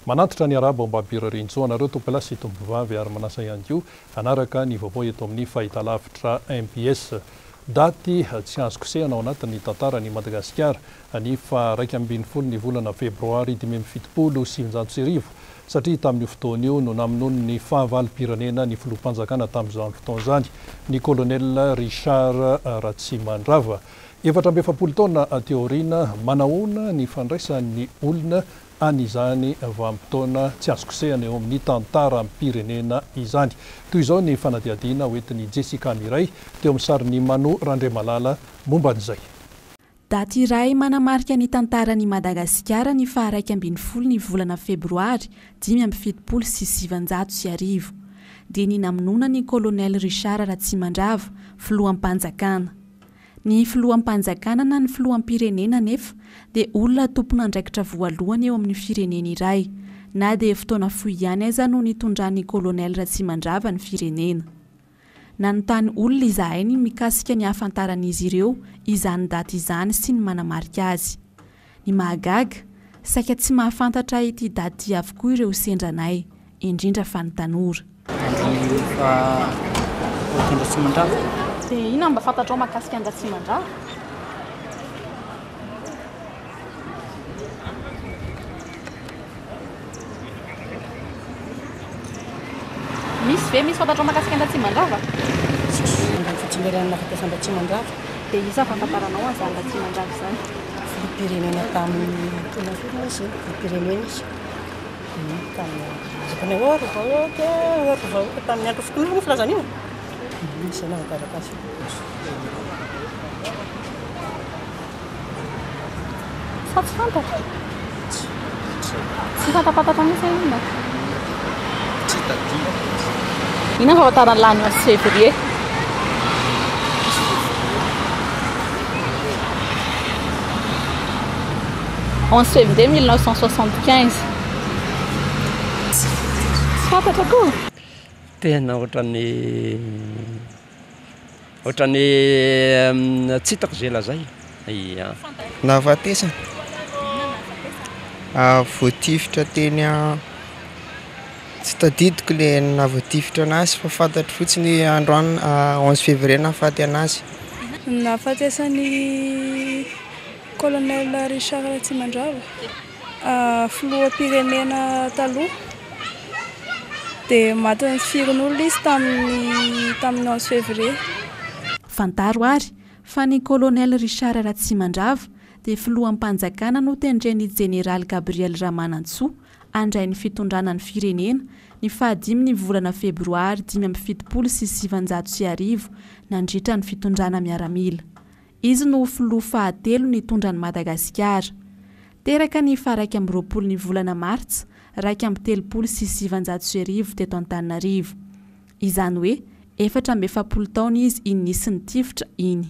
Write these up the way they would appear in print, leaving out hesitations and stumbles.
Manantitra ny arahaba mba hampirarian-tsoa anareo tompolahy sy tompovavy ary manasa ihany koa hanaraka ny vaovao eto amin'ny fahitalavitra mbs. Daty tsy azo kosehana ao anatin'ny tantaran'i Madagasikara ny faha 11 ny volana febroary 1975 satria tamin'io fotoana io no namonoan'ny fahavalom-pirenena ny filoham-panjakana tamin'izany fotoana izany, ny Colonel Richard Ratsimandrava. 44 taona aty aoriana, manahoana ny fandraisan'ny olona an'izany vanim-potoana tsy azo kosehana eo amin'ny tantaram-pirenena izany? Toy izao ny fanadihadiana hoentin'i Jessica Miray teo amin'ny sarin'i Mano Randriamalala momba an'izay. Daty iray manamarika ny tantaran'i Madagasikara ny faha 11 ny volana febroary 1975. Dia ny namonoana ny Colonel Richard Ratsimandrava, filoham-panjakana. Ny filoham-panjakana na ny filoham-pirenena anefa dia olona tompon'andraikitra voalohany eo amin'ny firenena iray, na dia fotoana fohy ihany aza no nitondran'ny Colonel Ratsimandrava ny firenena. Nanontany olona izahay ny mikasika ny hahafantaran'izy ireo izany daty izany sy ny manamarika azy. Ny mahagaga, saika tsy mahafantatra ity daty ity avokoa ireo sendra anay, indrindra fa ny tanora. Andron'ny faha Ratsimandrava. Dia inona no mba fantatrao mahakasika an-dRatsimandrava? Misy ve misy fantatrao mahakasika an-dRatsimandrava? Tsisy. Ny fitsingerenan'ny nahafatesan-dRatsimandrava. Dia iza ahafantaranao an'izany Ratsimandrava izany? Filoham-pirenena tamin'ny taona firy moa izy iny? Filoham-pirenena izy. Tamin'ny zokiny hoe ry vahoaka, ry vahoaka tamin'ny andro fitoniana moa filazana io. Izay no ahafantarako azy. Sa tsy fantatra? Tsy fantapantatra mihitsy hoe inona? Tsy tadidiko. Inona ny famantarana lany 11 février? Onze février 1975. Tsy fantatra koa? Tena ohatran'ny Ohatran'ny tsy hitako izay lazaina. Ia. Nahafatesana? Voatifitra teny tsy tadidiko le nahavoatifitra anazy fa fantatro fotsiny hoe androany onze février nahafaty anazy. Nahafatesan'i colonel Richard Ratsimandrava. Filoham-pirenena taloha dia matin'ny firin'olona izy tamin'ny tamin'ny onze février. Fantaro ary fa ny Colonel Richard Ratsimandrava dia filoham-panjakana notendren'ny Jeneraly Gabriel Ramanantsoa handray ny fitondrana ny firenena ny fahadimy ny volana febroary 1975 nandritra ny fitondrana miaramila. Izy no filoha fahatelo nitondra an'i Madagasikara. Teraka ny faha 21 ny volana martsa 1931 teto Antananarivo. Izany hoe 44 taona izy iny nisy nitifitra iny.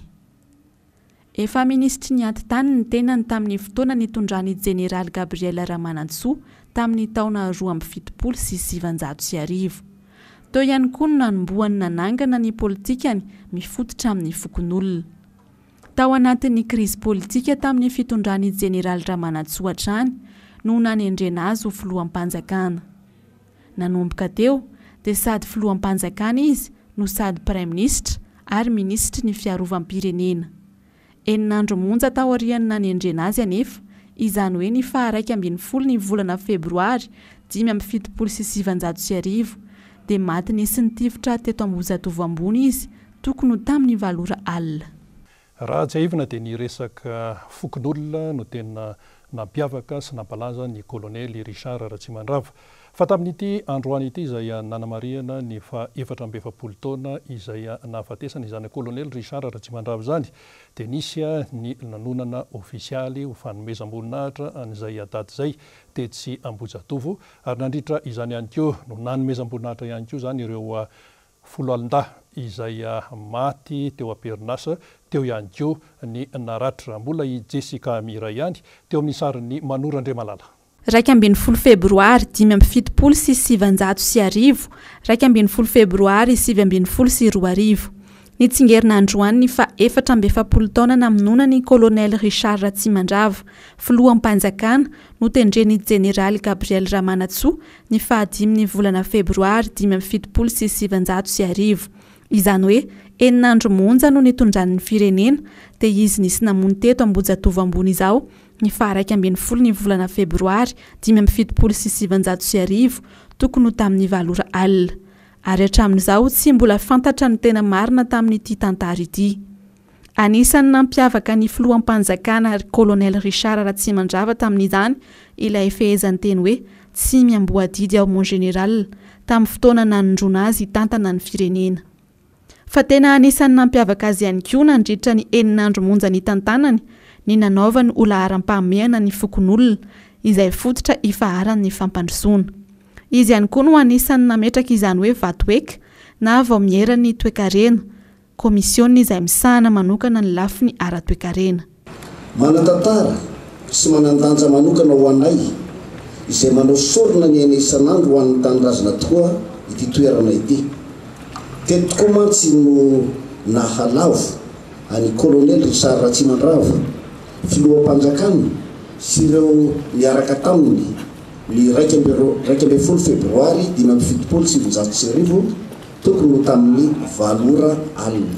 Efa minisitry ny Atitany ny tenany tamin'ny fotoana nitondran'ny Jeneraly Gabriel Ramanantsoa tamin'ny taona 1972. Teo ihany koa no nanombohany nanangana ny politikany mifototra amin'ny fokonolona. Tao anatin'ny krizy politika tamin'ny fitondran'ny Jeneraly Ramanantsoa hatrany no nanendrena azy ho filoham-panjakana. Nanomboka teo dia sady filoham-panjakana izy no sady praiminisitra ary minisitry ny fiarovam-pirenena. Enina andro monja taorian'ny nanendrena azy anefa, izany hoe ny faha 11 ny volana febroary 1975, dia maty nisy nitifitra teto Ambohijatovo ambony izy tokony ho tamin'ny valo ora alina. Raha tsiahivina dia ny resaka fokonolona no tena nampiavaka sy nampalaza ny kolonely Richard Ratsimandrava. Fa tamin'ity androany ity izay nanamarihana ny faha 44 taona izay nahafatesana izany kolonely Richard Ratsimandrava izany dia nisy ny lanonana ofisialy ho fanomezam-boninahitra an'izay daty izay tetsy Ambohijatovo ary nandritra izany ihany koa no nanomezam-boninahitra ihany koa izany ireo foloalindahy izay maty teo am-perinasa, teo ihany koa ny naratra. Mbola i Jessica Miray ihany teo amin'ny sarin'i Mano Randriamalala. 11 febroary 1975, 11 febroary 2019. Nitsingerina androany ny faha 44 taona namonoana ny Kolonely Richard Ratsimandrava, filoham-panjakana, notendren'ny Jeneraly Gabriel Ramanantsoa ny fahadimin'ny volana febroary 1975. Izany hoe enina andro monja no nitondrany ny firenena dia izy nisy namono teto Ambohijatovo ambony izao ny faha 11 ny volana febroary 1975 tokony ho tamin'ny valo ora alina. Ary hatramin'izao tsy mbola fantatra ny tena marina tamin'ity tantara ity. Anisan'ny nampiavaka ny filoham-panjakana Colonel Richard Ratsimandrava tamin'izany ilay fehezanteny hoe tsy miamboho adidy aho mon général tamin'ny fotoana nanondroana azy hitantana ny firenena. Fa tena anisan'ny nampiavaka azy ihany koa nandritra ny enina andro monja nitantanany ny nanaovany ho laharam-pahamehana ny fokonolona, izay fototra ifaharan'ny fampandrosoana. Izy ihany koa no anisan'ny nametraka izany hoe Vatoeka na Vaomieran'ny toekarena, Komisiona izay misahana manokana ny lafiny ara-toekarena. Manan-tantara sy manan-danja manokana ho anay izay manao sorona ny aina isan'andro ho an'ny tanindrazana tokoa ity toerana ity. Teto tokoa mantsy no nahalavo an'i Kolonely Richard Ratsimandrava, filoham-panjakana sy ireo niaraka taminy ny 11 febroary 1975 tokony ho tamin'ny valo ora alina.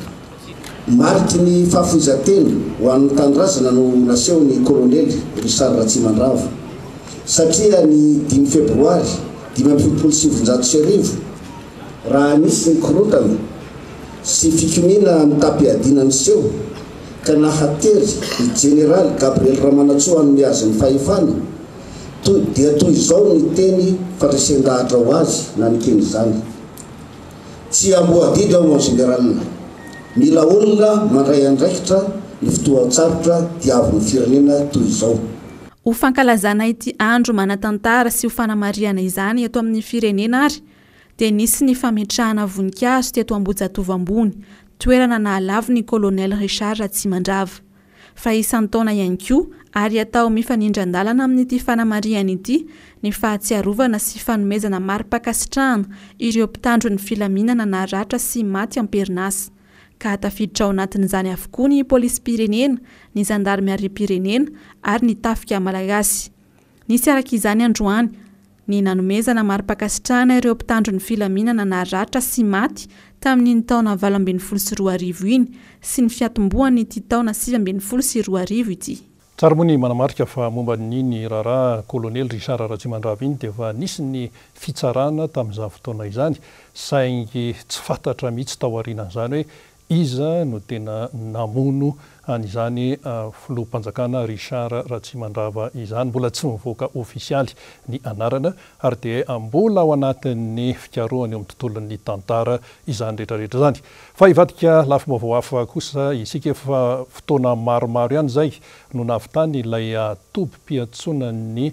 Mariky ny fahafoizan-tena ho an'ny tanindrazana no nasehon'ny Kolonely Richard Ratsimandrava, satria ny dimy febroary 1975, raha nisy ny korontana sy fikomiana mitam-piadiana niseho ka nahatery ny Jeneraly Gabriel Ramanantsoa hanome azy ny fahefana, toy dia toy izao ny teny fandresen-dahatra ho azy nanekeny izany. Tsy amboadidy aho mon général. Mila olona mandray andraikitra ny fotoan-tsarotra diavin'ny firenena toy izao. Ho fankalazana ity andro manan-tantara sy ho fanamarihana izany eto amin'ny firenena ary dia nisy ny fametrahana voninkazo teto Ambohijatovo ambony, toerana nahalavo ny Colonel Richard Ratsimandrava. Fa isan-taona ihany koa ary atao mifanindran-dalana amin'ity fanamarihana ity ny fahatsiarovana sy fanomezana mari-pankasitrahana ireo mpitandro ny filaminana naratra sy maty am-perinasa, ka tafiditra ao anatin'izany avokoa ny polisim-pirenena, ny zandarimariam-pirenena ary ny tafika malagasy. Nisy araka izany androany ny nanomezana mari-pankasitrahana ireo mpitandro ny filaminana naratra sy maty tamin'iny taona 2018 iny sy ny fiatombohan'ity taona 2019 ity. Tsara moa ny manamarika fa momba an'iny raharaha Kolonely Richard Ratsimandrava iny dia efa nisy ny fitsarana tamin'izany fotoana izany saingy tsy fantatra mihitsy tao aorianan'izany hoe Iza no tena namono an'izany filoham-panjakana Richard Ratsimandrava izany? Mbola tsy mivoaka ofisialy ny anarana ary dia mbola ao anatin'ny fikarohana eo amin'ny tontolon'ny tantara izany rehetra rehetra izany. Fa hivadika lafim-baovao hafa kosa isika, efa fotoana maromaro ihany izay no nahavitany ilay tobim-piantsonan'ny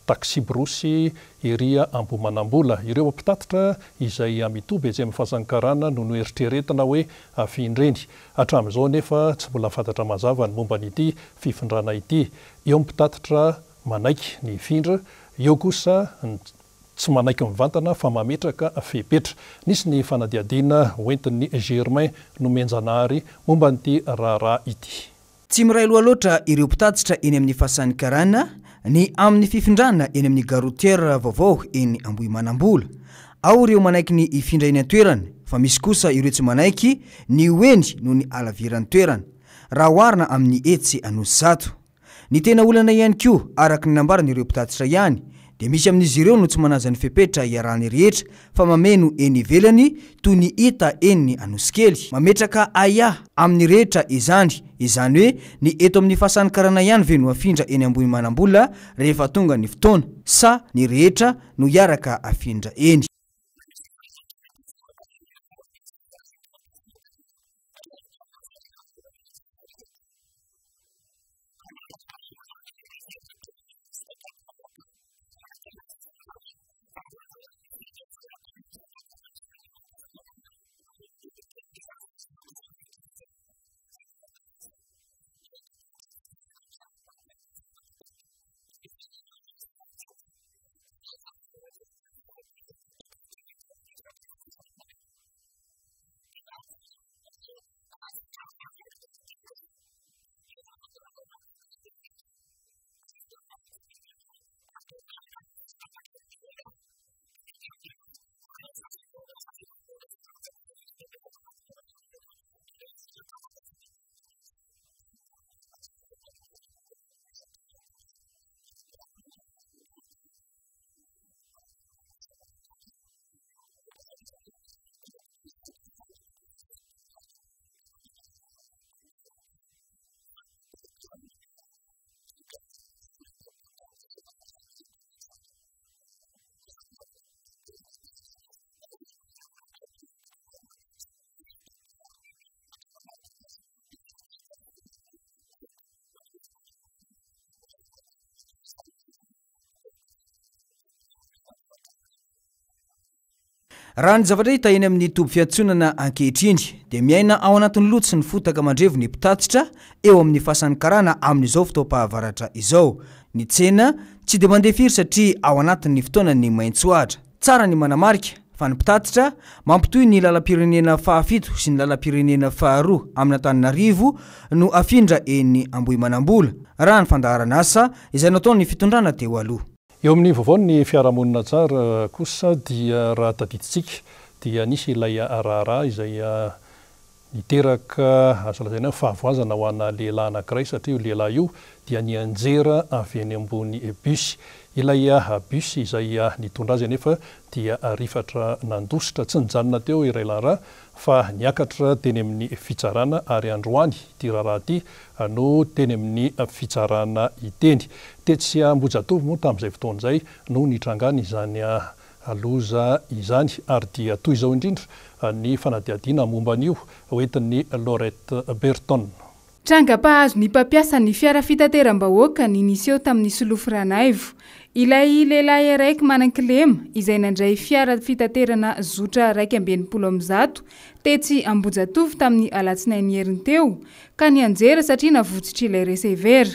taksiborosy ery Ambohimanambola. Ireo mpitatitra izay mitoby etsy amin'ny Fasan'ny Karana no noeritreretina hoe hafindreny. Hatramin'izao anefa tsy mbola fantatra mazava ny momba an'ity fifindrana ity. Eo ny mpitatitra manaiky ny hifindra, eo kosa ny tsy manaiky mivantana fa mametraka fepetra. Nisy ny fanadihadiana hoentin'i Germain Nomenjanahary momba an'ity raharaha ity. Tsy miray loha loatra ireo mpitatitra eny amin'ny fasan'ny Karana ny amin'ny fifindrana eny amin'ny gare routière vaovao eny Ambohimanambola. Ao ireo manaiky ny hifindra eny an-toerana fa misy kosa ireo tsy manaiky ny ho eny noho ny halaviran'ny toerana, raha oharina amin'ny etsy Anosizato. Ny tena olana ihany koa, araka ny nambaran'ireo mpitatitra ihany, dia misy amin'izy ireo no tsy manaja ny fepetra iarahan'ny rehetra fa mameno eny ivelany toy ny hita eny Anosikely. Mametraka ahiahy amin'ny rehetra izany, izany hoe ny eto amin'ny fasan'ny karana ihany ve no afindra eny Ambohimanambola rehefa tonga ny fotoana sa ny rehetra no hiaraka afindra eny? Raha ny zavatra hita eny amin'ny toby fiantsonana ankehitriny dia miaina ao anatin'ny loto sy ny fotaka mandrevo ny mpitatitra eo amin'ny fasan'ny karana amin'izao fotoam-pahavaratra izao. Ny tsena tsy dia mandeha firy satria ao anatin'ny fotoanan'ny maitsoahitra. Tsara ny manamarika fa ny mpitatitra mampitohy ny lalam-pirenena fahafito sy ny lalam-pirenena faharoa amin'Antananarivo no afindra eny Ambohimanambola, raha ny fandaharan'asa izay nataon'ny fitondrana teo aloha. Eo amin'ny vaovaon'ny fiarahamonina tsara kosa dia raha tadidintsika dia nisy ilay raharaha izay Niteraka, azo lazaina hoe fahavoazana ho ana lehilahy anankiray satria io lehilahy io dia nianjera avy eny ambony bus. Ilay bus izay nitondra azy anefa dia rifatra nandositra. Tsy nijanona teo i Railanra fa niakatra teny amin'ny fitsarana ary androany ity raharaha ity no teny amin'ny fitsarana iteny. Tetsy Ambohijatovo moa tamin'izay fotoana izay no nitrangany izany Loza izany ary dia toy izao indrindra ny fanadihadiana momba an'io hoentin'i Laurette Berton. Tranga mpahazo ny mpampiasa ny fiara fitateram-bahoaka ny niseho tamin'i Solofo Ranaivo, ilay lehilahy araiky manan-kilema izay nandray fiara fitaterana zotra 161 tetsy Ambohijatovo tamin'ny alatsinainy heriny teo ka nianjera satria navotsitr'ilay resevera.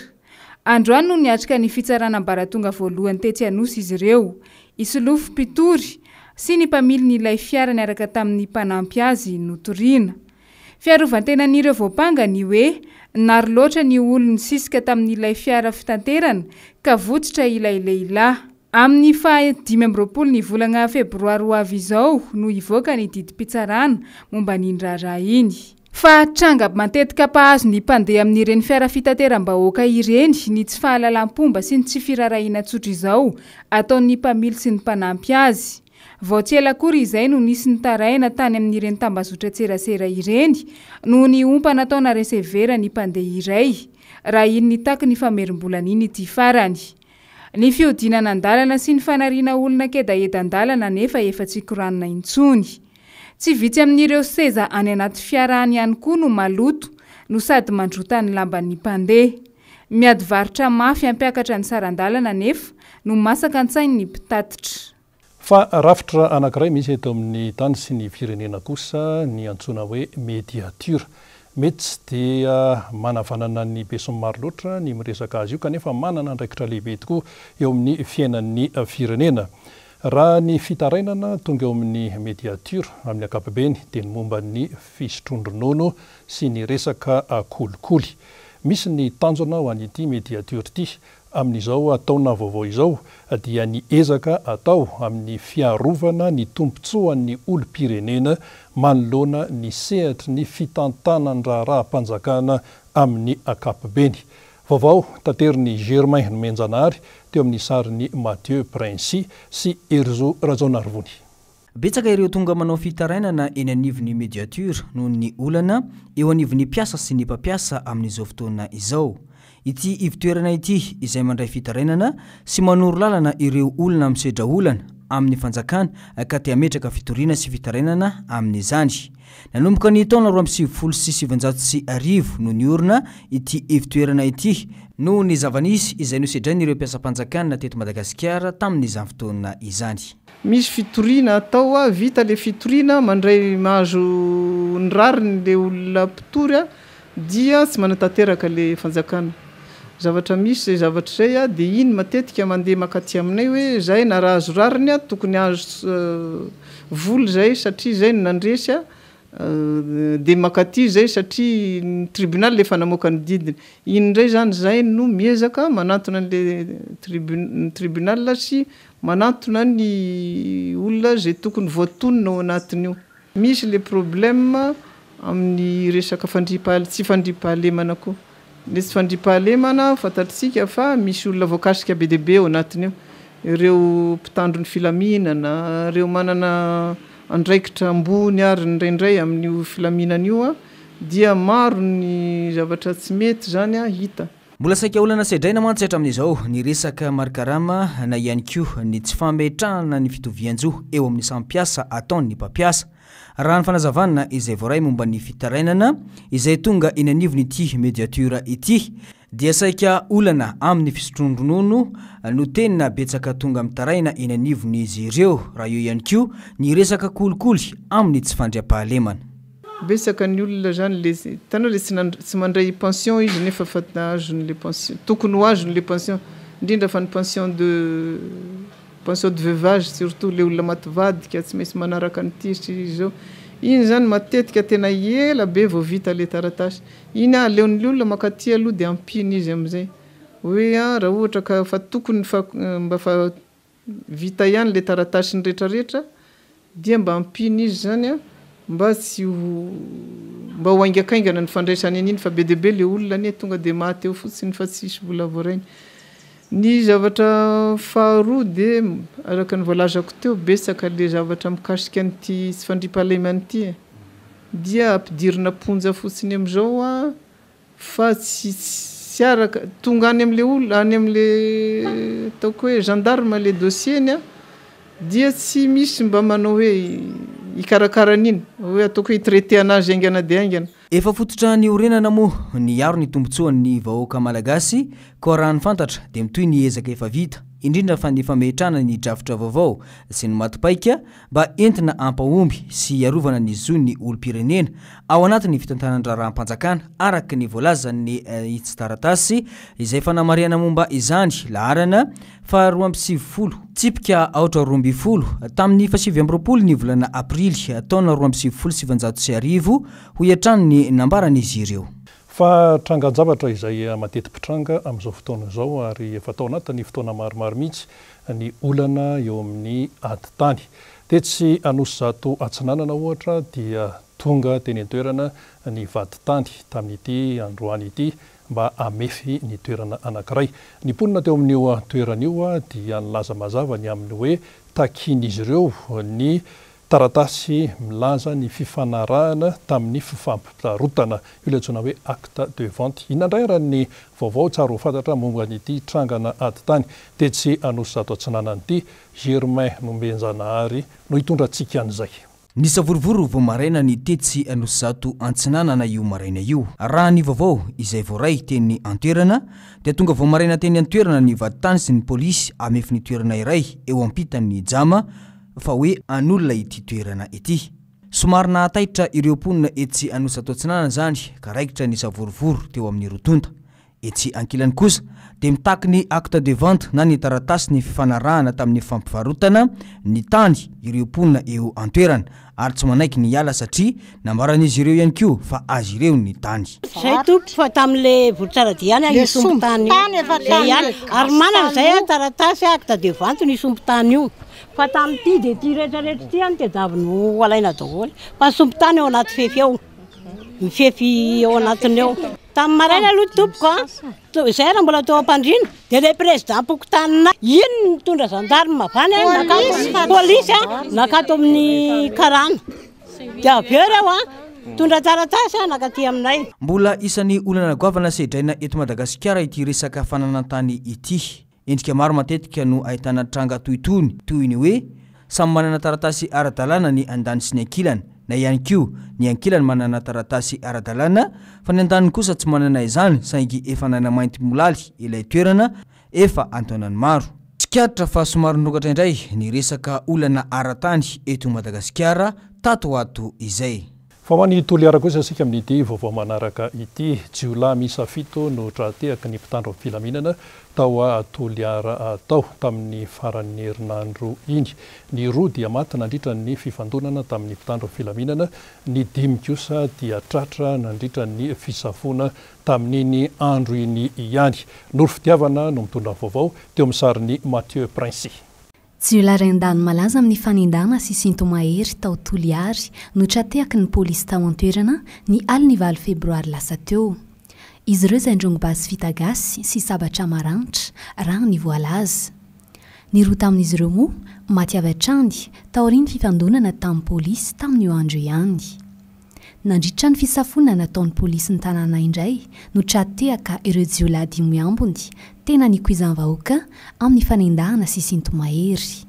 Androany no niatrika ny fitsarana ambaratonga voalohany tetsy Anosy izy ireo. I Solofo mpitory sy ny mpamilin'ilay fiara niaraka tamin'ny mpanampy azy notoriana. Fiarovantenan'ireo voampanga ny hoe naro loatra ny olon-nisisika tamin'ilay fiara fitanterana ka votsotra ilay lehilahy. Amin'ny faha 25 ny volana febroary ho avy izao no hivoaka ny didim-pitsarana momba an'iny raharaha iny. Fa tranga matetika mpahazo ny mpandeha amin'ireny fiara fitateram-bahoaka ireny ny tsy fahalalam-pomba sy ny tsy firaharahiana tsotra izao ataon'ny mpamily sy ny mpanampy azy. Vao tsy ela akory izay no nisy nitaraina tany amin'ireny tambazotran-tserasera ireny noho ny ompa nataona resevera ny mpandeha iray raha iny nitaky ny famerim-bolana iny ity farany. Ny fihodinana an-dalana sy ny fanariana olona kedaheda an-dalana anefa efa tsy koranina intsony. Tsy vitsy amin'ireo seza any anaty fiara any ihany koa no maloto no sady mandrota ny lamban'ny mpandeha. Miady varotra mafy hampiakatra ny saran-dalana anefa no masaka an-tsain'ny mpitatitra. Fa rafitra anankiray misy eto amin'ny tany sy ny firenena kosa ny antsoina hoe mediature. Mety tsy dia manavanana ny besinimaro loatra ny miresaka azy io kanefa manana andraikitra lehibe tokoa eo amin'ny fiainan'ny firenena. Raha ny fitarainana tonga eo amin'ny mediature amin'ny ankapobeny dia ny momba ny fisotroan-dronono sy ny resaka kolikoly. Misy ny tanjona ho an'ity mediature ity Amin'izao taona vaovao izao dia ny ezaka atao amin'ny fiarovana ny tombontsoan'ny olom-pirenena manoloana ny sehatry ny fitantanan-draharaham-panjakana amin'ny ankapobeny. Vaovao taterin'i Germain Nomenjanahary teo amin'ny sarin'i Mathieu Princi sy Herizo Rajaonarivony. Betsaka ireo tonga manao fitarainana eny anivon'ny Mediatur noho ny olana eo anivon'ny mpiasa sy ny mpampiasa amin'izao fotoana izao. Ity ivotoerana ity izay mandray fitarainana sy manoro lalana ireo olona misedra olana amin'ny fanjakana ka te hametraka fitoriana sy fitarainana amin'izany. Nanomboka ny taona 1992 no niorina ity ivotoerana ity noho ny zava-nisy izay nosedrain'ireo mpiasam-panjakana teto Madagasikara tamin'izany fotoana izany. Misy fitoriana atao a, vita le fitoriana, mandray mahazo ny rariny le olona mpitory a, dia tsy manatanteraka le fanjakana. Zavatra misy zay zavatra zay a, de iny matetika mandeha makaty aminay hoe zahay narahazo rariny a, tokony hahazo vola zahay satria zay no nandresy a, Dia mankaty izay satria ny tribunal efa namoaka ny didiny. Iny indray izany izahay no miezaka manantona an'ilay ny tribunal sy manantona ny olona izay tokony voatonona ao anatin'io. Misy ilay problème amin'ny resaka fandriampahale- tsy fandriampahalemana koa. Ny tsy fandriampahalemana, fantatritsika fa misy olona voakasika be dia be ao anatin'io. Ireo mpitandro ny filaminana, ireo manana andraikitra ambony ary indraindray amin'io filaminana io dia maro ny zavatra tsy mety izany hita. Mbola saika olana sedraina mantsy hatramin'izao ny resaka marikarama na ihany koa ny tsy fametrahana ny fitovian-jo eo amin'ny samy mpiasa ataon'ny mpampiasa. Raha ny fanazavana izay voaray momba ny fitarainana izay tonga eny anivon'ity Mediatur ity. dia saika olana amin'ny fisotroan-dronono no tena betsaka tonga mitaraina eny anivon'izy ireo, raha eo ihany koa ny resaka kolikoly amin'ny tsy fandriampahalemana. Betsaka ny olona zany le hitanao le tsy tsy mandray pension izy nefa fa azony le pension tokony ho azony le pension indrindra fa ny pension de pension de veuvage surtout le olona maty vadika tsy maintsy manaraka an'ity sy izao iny zany matetika tena ela be vao vita le taratasy iny aleon'ny olona mankaty aloha de ampiana izy amizay hoe a raha ohatra ka fa tokony fa mba fa Vita ihany le taratasiny retraretra dia mba ampiana izy zany a mba tsy ho mba ho haingakaingana ny fandraisany an'iny fa be dia be le olona anie tonga dia maty eo fotsiny fa tsisy vola voarainy. Ny zavatra faharoa dia araka ny voalazako teo betsaka le zavatra mikasika an'ity tsy fandriampahalemana ity e! dia ampidirina am-ponja fotsiny amin'izao a Fa tsy tsy araka, tonga any amle olona, any amle ataoko hoe gendarme le dossier-ny an, dia tsy misy mba manao hoe hikarakara an'iny, hoe ataoko hoe hi-traiter anazy haingana dia haingana. Efa fototra niorenana moa ny hiaro ny tombontsoan'ny vahoaka malagasy, koa raha ny fantatra dia mitohy ny ezaka efa vita, indrindra fa ny fametrahana ny drafitra vaovao sy ny maty paika mba entina hampahomby sy hiarovana ny zon'ny olom-pirenena ao anatin'ny fitantanan-draharaham-panjakana araka ny voalazan'ny hitsin-taratasy izay fanamarihana momba izany laharana faha 92 tsipika aotra 12 tamin'ny faha29 ny volana aprily taona 1992 hoy hatrany ny nambaran'izy ireo. Fa trangan-javatra izay mateti-pitranga amin'izao fotoana izao ary efa tao anatin'ny fotoana maromaro mihitsy ny olana eo amin'ny ady tany. Tetsy Anosizato Atsinanana ohatra dia tonga teny an-toerana ny vadintany tamin'ity androany ity mba hamefy ny toerana anankiray. Ny mponina teo amin'io toerana io dia nilaza mazava ny amin'ny hoe takian'izy ireo ny Taratasy milaza ny fifanarahana tamin'ny fifampivarotana, io ilay antsoina hoe acte de vente. Inona indray ary ny vaovao tsara ho fantatra momba an'ity trangana ady tany tetsy Anosizato Atsinanana ity? Germain Nombenjanahary no hitondra antsika an'izay. Nisavorovoro vao maraina ny tetsy Anosizato Antsinanana io maraina io. Raha ny vaovao izay voaray teny an-toerana dia tonga vao maraina teny an-toerana ny vadintany sy ny polisy hamefy ny toerana iray eo ampitan'ny Jama fa hoe an'olona ity toerana ity. Somary nahataitra ireo mponina etsy Anosizato Atsinanana izany ka raikitra ny savorovoro teo amin'ny roa tonta. Etsy ankilany kosa dia mitaky ny acte de vente na ny taratasin'ny fifanarahana tamin'ny fampivarotana ny tany ireo mponina eo an-toerana ary tsy manaiky ny hiala satria nambaran'izy ireo ihany koa fa azy ireo ny tany. Zay tompoko fa tamin'le Volotsaradia ihany io sombintany io, zay ihany, ary manana zay aho taratasy acte de vente io sombintany io, fa tamin'ity dia ity rehetra rehetra ity any tadiaviny ho alaina daholo, fa ny sombintany ao anaty fefy ao, mifefy ao anatiny ao. Tamin'ny maraina aloha tompoko a, izay raha mbola teo am-pandriana dia ilay président-pokotaninay iny nitondra gendarme avy any nakato, polisy a, nakato amin'ny karana, dia avy eo ireo a, nitondra taratasy a, nakaty aminay. Mbola isan'ny olana goavana sedraina eto Madagasikara ity resaka fananan-tany ity. Endrika maro matetika no ahitana tranga toy itony, toy ny hoe samy manana taratasy ara-dalàna ny andaniny sy ny ankilany, na ihany koa ny ankilany manana taratasy ara-dalàna fa ny andaniny kosa tsy manana izany saingy efa nanamainty molaly ilay toerana efa an-taonany maro. Tsikaritra fa somary nirongatra indray ny resaka olana ara-tany eto Madagasikara tato ho ato izay. Fa ho any Toliara kosa isika amin'ity vaovao manaraka ity. Jiolahy miisa fito no tra-tehaky ny mpitandro ny filaminana tao Toliara tao tamin'ny faran'ny herinandro iny. Ny roa dia maty nandritra ny fifandonana tamin'ny mpitandro ny filaminana, ny dimy kosa dia tratra nandritra ny fisafoana tamin'iny andro iny ihany. Noro Fitiavana no mitondra ny vaovao, teo amin'ny sarin'i Mathieu Princi. Jiolahy rain-dany malaza amin'ny fanendahana sy sinto-mahery tao Toliary no tra-tehaky ny polisy tao an-toerana ny alin'ny valo febroary lasa teo. Izy ireo izay ndrongo basy vita gasy sy sabatra maranitra, raha ny voalaza. Ny roa tamin'izy ireo moa maty avy hatrany taorian'ny fifandonana tamin'ny polisy tamin'io andro io ihany. Nandritra ny fisafoana nataon'ny polisin'ny tanàna indray no tra-tehaka ireo jiolahy dimy ambiny tena nikoizan'ny vahoaka amin'ny fanendahana sy sinto-mahery.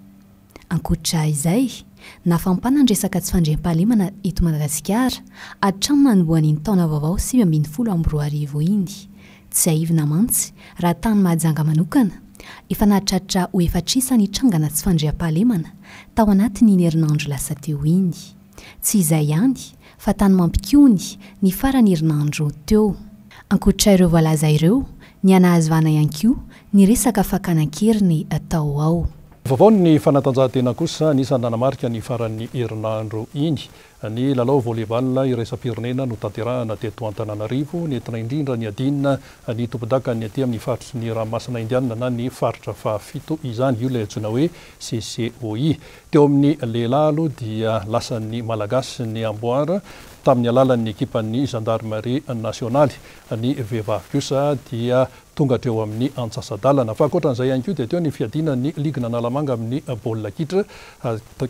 Ankoatra izay, nafampana ny resaka tsy fandriampahalemana eto Madagasikara hatramin'ny nanombohan'iny taona vaovao 2019 iny. Tsiahivina mantsy, raha tany Mahajanga manokana, efa nahatratra ho efatr'isa ny trangana tsy fandriampahalemana tao anatin'iny herinandro lasa teo iny. Tsy izay ihany, fa tany Mampikony ny faran'ny herinandro teo. Ankoatra ireo voalaza ireo, niha-nahazvana ihany koa ny resaka fakana an-keriny tao ao. Vaovao ny fanatanjahantena kosa anisan'ny nanamarika ny faran'ny herinandro iny. Ny lalao volley-ball iraisam-pirenena notanterahana teto Antananarivo, nentina indrindra niadiana ny tompondakan'ny aty amin'ny faritry ny ranomasina Indianina na ny faritra fahafito izany. Io ilay antsoina hoe CCOI. Teo amin'ny lehilahy aloha dia lasan'ny Malagasy ny amboara tamin'ny alalan'ny ekipan'ny Zandarmaria nasionaly. Ny vehivavy kosa dia tonga hatreo amin'ny antsasa-dalana. Fa ankoatran'izay ihany koa dia teo ny fiadiana ny ligin'Analamanga amin'ny baolina kitra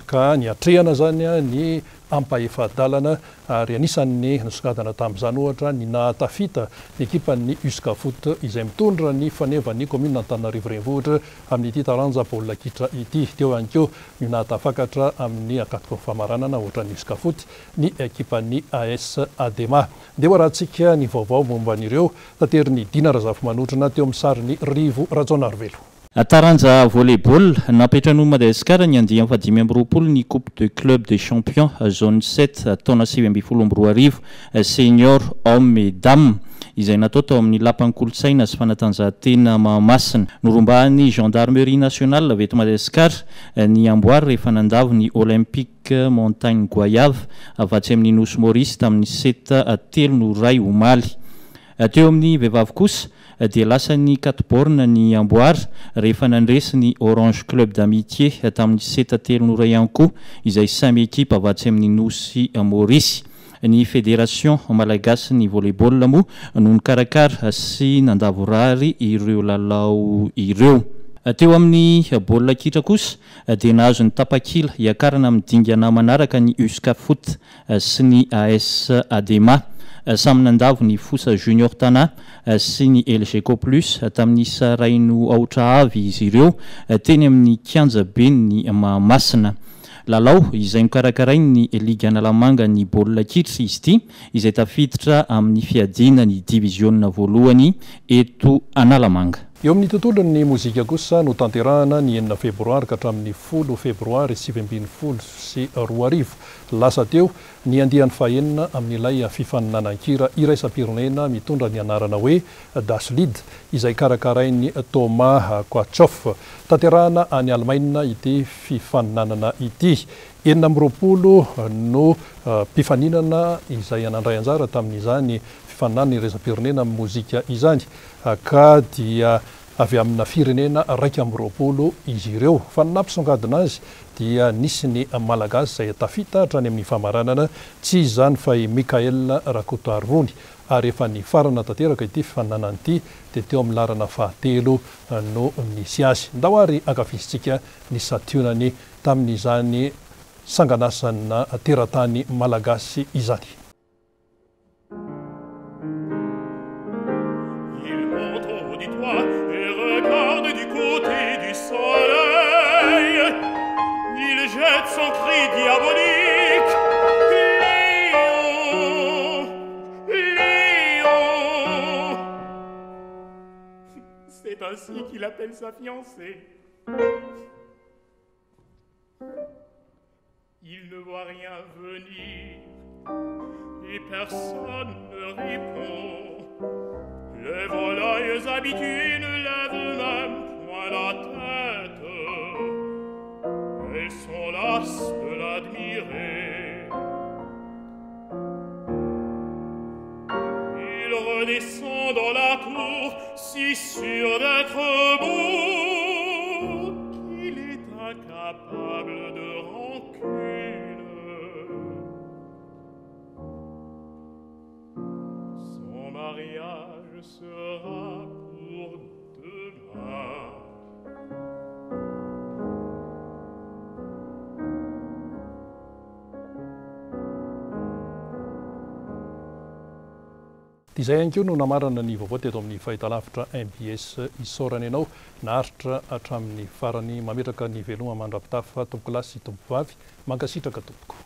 ka niatrehana izany ny ampahefa-dalana ary anisan'ny nisongadina tamin'izany ohatra ny nahatafita ny ekipan'ny Uscafoot izay mitondra ny fanevan'ny kaominina Antananarivo Renivohitra amin'ity taranja baolina kitra ity. Teo ihany koa ny nahatafakatra amin'ny ankatoky ny famaranana ohatran'ny Uscafoot ny ekipan'ny AS Adema. Ndeha ho arahantsika ny vaovao momba an'ireo taterin'i Dina Razafimanotrona teo amin'ny sarin'i Rivo Rajaonarivelo. Taranja volley-ball, nampiantranoin'i Madagasikara ny andiany fahadimy amby roapolo ny Coupe de Club des Champions Zone 7 taona 2019 Senior Homme et Dame izay natao tao amin'ny Lapan'ny Kolontsaina sy Fanatanjahantena Mahamasina. Norombahan'ny Gendarmerie Nationale avy eto Madagasikara ny amboara rehefa nandavo ny Olympique Montagne Goyave avy atsy amin'ny Nosy Maurice tamin'ny set 3-1 omaly. Teo amin'ny vehivavy kosa dia lasan'ny Quatre-Bornes ny amboara rehefa nandresy ny Orange Club d'Amitié tamin'ny set 3-1 ihany koa izay samy ekipa avy atsy amin'ny Nosy Maurice. Ny Fédération malagasin'ny volley-ball moa no nikarakara sy nandavorary ireo lalao ireo. Teo amin'ny baolina kitra kosa dia nahazo ny tapakila hiakarana amin'ny dingana manaraka ny Uscafoot sy ny AS Adema. Samy nandavo ny Fosa Junior Tana sy ny Elgeco Plus tamin'ny isa iray no aotra avy izy ireo teny amin'ny kianjaben'ny Mahamasina. Lalao izay nokarakarain'ny Ligy Analamanga ny baolina kitra izy ity izay tafiditra amin'ny fiadiana ny diviziona voalohany eto Analamanga. Eo amin'ny tontolon'ny mozika kosa, notanterahana ny enina febroary ka hatramin'ny 10 febroary 2019 lasa teo ny andiany fahenina amin'ilay fifaninanan-kira iraisam-pirenena mitondra ny anarana hoe Das Lied izay karakarain'i Thomas Quatchoff. Tanterahana any Alemaina ity fifaninanana ity. 26 no mpifaninana izay nandray anjara tamin'izany fifaninanana iraisam-pirenena amin'ny mozika izany ka dia avy amina firenena 21 izy ireo. Fa ny nampisongadina azy dia nisy ny Malagasy izay tafita hatrany amin'ny famaranana, tsy iza izany fa i Mickaël Rakotoarivony. Ary efa nifarana tanteraka ity fifaninanana ity dia teo amin'ny laharana fahatelo no nisy azy. Ndao ary ankafizintsika ny santionany tamin'izany sanganasana teratany malagasy izany. Il monte au haut du toit et regarde du côté du soleil. Il jette son cri diabolique. Léon, Léon. C'est ainsi qu'il appelle sa fiancée. Il ne voit rien venir et personne ne répond. Les volailles habituées ne lèvent même point la tête. Elles sont lasses de l'admirer. Il redescend dans la cour, si sûr d'être beau qu'il est incapable de rancune. Son mariage sera pour demain. Dia izay ihany koa no namarana ny vaovao teto amin'ny fahitalavitra mbs. Isaorana ianao naharitra hatramin'ny farany. Mametraka ny veloma mandra-pitafa tompokolahy sy tompokovavy. Mankasitraka tompoko.